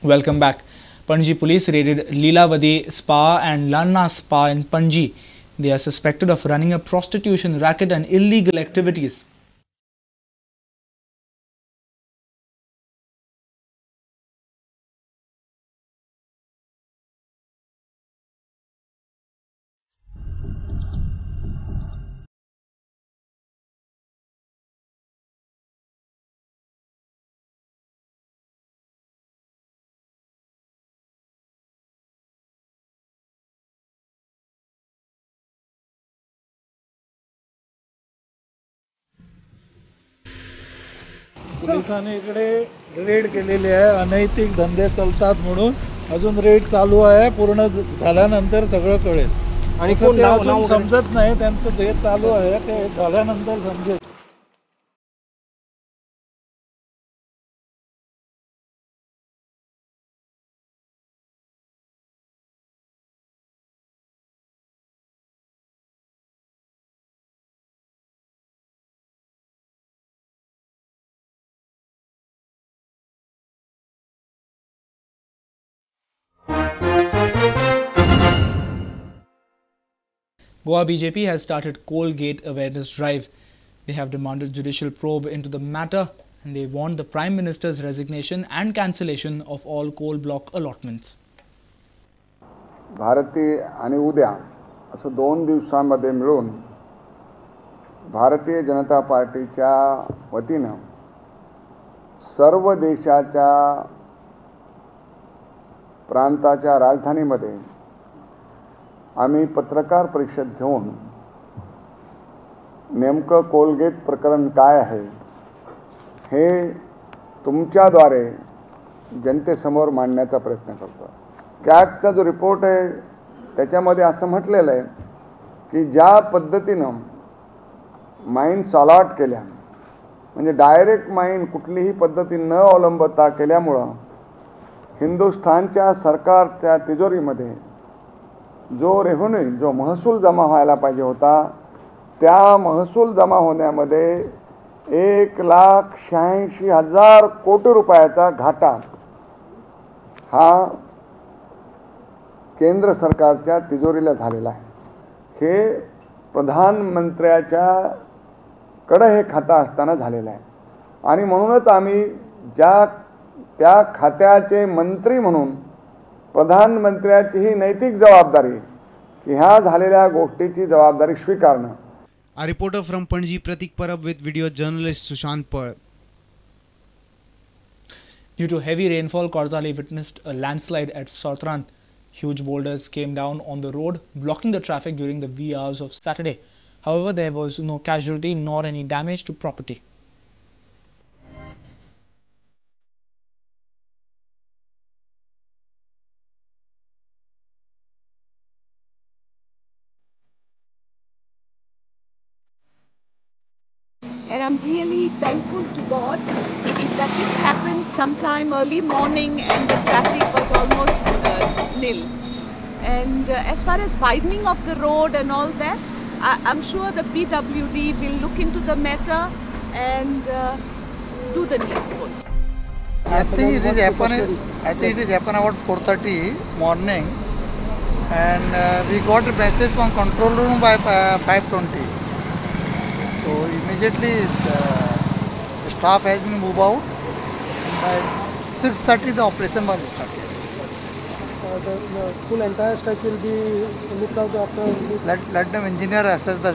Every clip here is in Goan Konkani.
Welcome back. Panaji police raided Leelavati Spa and Lanna Spa in Panaji. They are suspected of running a prostitution racket and illegal activities. पोलिसांनी इकडे रेड केलेली आहे. अनैतिक धंदे चालतात म्हणून अजून रेड चालू आहे. पूर्ण झाल्यानंतर सगळं कळेल. आणि कोण अजून समजत नाही, त्यांचं जे चालू आहे ते झाल्यानंतर समजेल. Goa BJP has started Coalgate awareness drive. They have demanded judicial probe into the matter and they want the Prime Minister's resignation and cancellation of all coal block allotments. भारतीय आणि उद्या असं 2 दिवसांमध्ये मिळून भारतीय जनता पार्टीच्या वतीनं सर्व देशाच्या प्रांताच्या राजधानीमध्ये आम्ही पत्रकार परिषद घेऊन नेमकं कोलगेट प्रकरण काय आहे हे तुमच्याद्वारे जनतेसमोर मांडण्याचा प्रयत्न करतो. कॅगचा जो रिपोर्ट आहे त्याच्यामध्ये असं म्हटलेलं आहे की ज्या पद्धतीनं माईन्स अलॉट केल्या, म्हणजे डायरेक्ट माईन कुठलीही पद्धती न अवलंबता केल्यामुळं हिंदुस्थानच्या सरकारच्या तिजोरीमध्ये जो रेव्हेन्यू, जो महसूल जमा व्हायला पाहिजे होता, त्या महसूल जमा होण्यामध्ये 1,86,000 कोटी रुपयाचा घाटा हा केंद्र सरकारच्या तिजोरीला झालेला आहे. हे प्रधानमंत्र्याच्या कडे हे खातं असताना झालेलं आहे आणि म्हणूनच आम्ही ज्या त्या खात्याचे मंत्री म्हणून प्रधानमंत्र्याची ही नैतिक जबाबदारी की ह्या झालेल्या गोष्टीची जबाबदारी स्वीकारणं. A reporter from Panaji, Pratik Parab with video journalist Sushant Pal. Due to heavy rainfall, Cortalim witnessed a landslide at Sotran. Huge boulders came down on the road, blocking the traffic during the wee hours of Saturday. However, there was no casualty nor any damage to property. And I'm really thankful to God that this happened sometime early morning and the traffic was almost nil. And as far as widening of the road and all that, I'm sure the PWD will look into the matter and do the needful. I think it is happening. I think it is happened about 4:30 morning, and we got a message from control room by 5:20. So immediately the staff has been moved out, and by 6:30 the operation was started. The full entire stretch will be looked out after this? Let them engineer assess the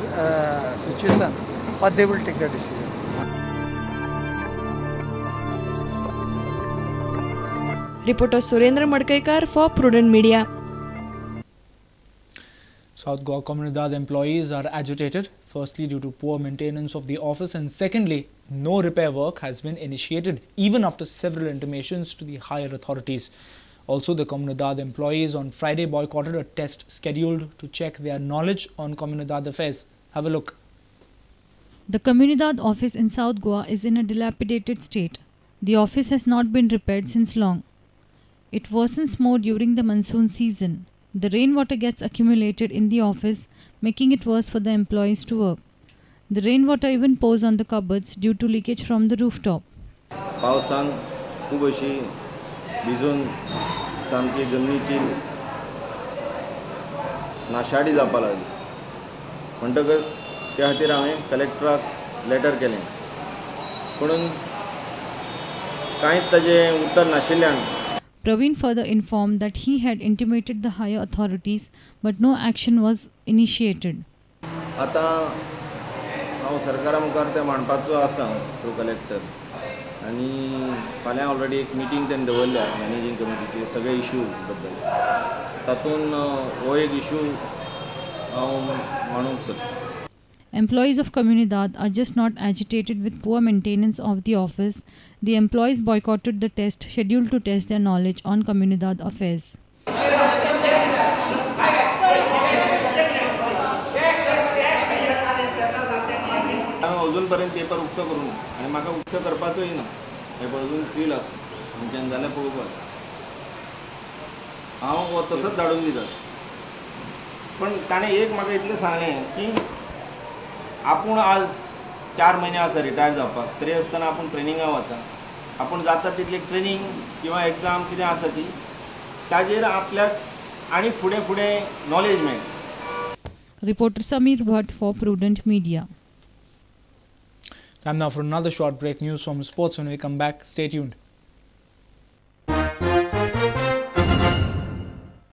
situation, but they will take the decision. Reporter Surendra Madkaikar for Prudent Media. South Goa Comunidade employees are agitated, firstly due to poor maintenance of the office and secondly, no repair work has been initiated even after several intimations to the higher authorities. Also, the Comunidade employees on Friday boycotted a test scheduled to check their knowledge on Comunidade affairs. Have a look. The Comunidade office in South Goa is in a dilapidated state. The office has not been repaired since long. It worsens more during the monsoon season. The rainwater gets accumulated in the office, making it worse for the employees to work. The rainwater even pours on the cupboards due to leakage from the rooftop. पावसान खूब अशी भिजून सामकी जमनीची नाशाडी जावपाक लागली. म्हणटकच त्या खातीर हांवें कलेक्टराक लेटर केलें, पुणून कांयच ताजें उत्तर नाशिल्ल्यान. Praveen further informed that he had intimated the higher authorities, but no action was initiated. आतां हांव सरकारा मुखार तें मांडपाचो आसा थ्रू कलेक्टर, आनी फाल्यां ऑलरेडी एक मिटींग तेणें दवरल्या मॅनेजींग कमिटीचे सगळे इश्यूज बद्दल, तातूंत हो एक इशू हांव मांडूंक सोदतां. Employees of Comunidade are just not agitated with poor maintenance of the office. The employees boycotted the test scheduled to test their knowledge on Comunidade affairs. हांवें अजून पर्यंत पेपर उक्तो करूंक ना आनी म्हाका उक्तो करपाचोय ना, पेपर अजून सील आसा, तुमच्यान जाल्यार पळोवपाक हांव हो तसोच धाडून दिता. पण ताणें एक म्हाका इतलें सांगलें की आपूण आज 4 म्हयने आसा रिटायर जावपाक, तरी आसतना आपूण ट्रेनिंगा वता, आपूण जाता तितली ट्रेनींग किंवा एग्जाम कितें आसा ती ताजेर आपल्याक आनी फुडें फुडें नॉलेज मेळटा. Reporter Sameer Bhatt for Prudent Media. Time now for another short break. News from sports when we come back. Stay tuned.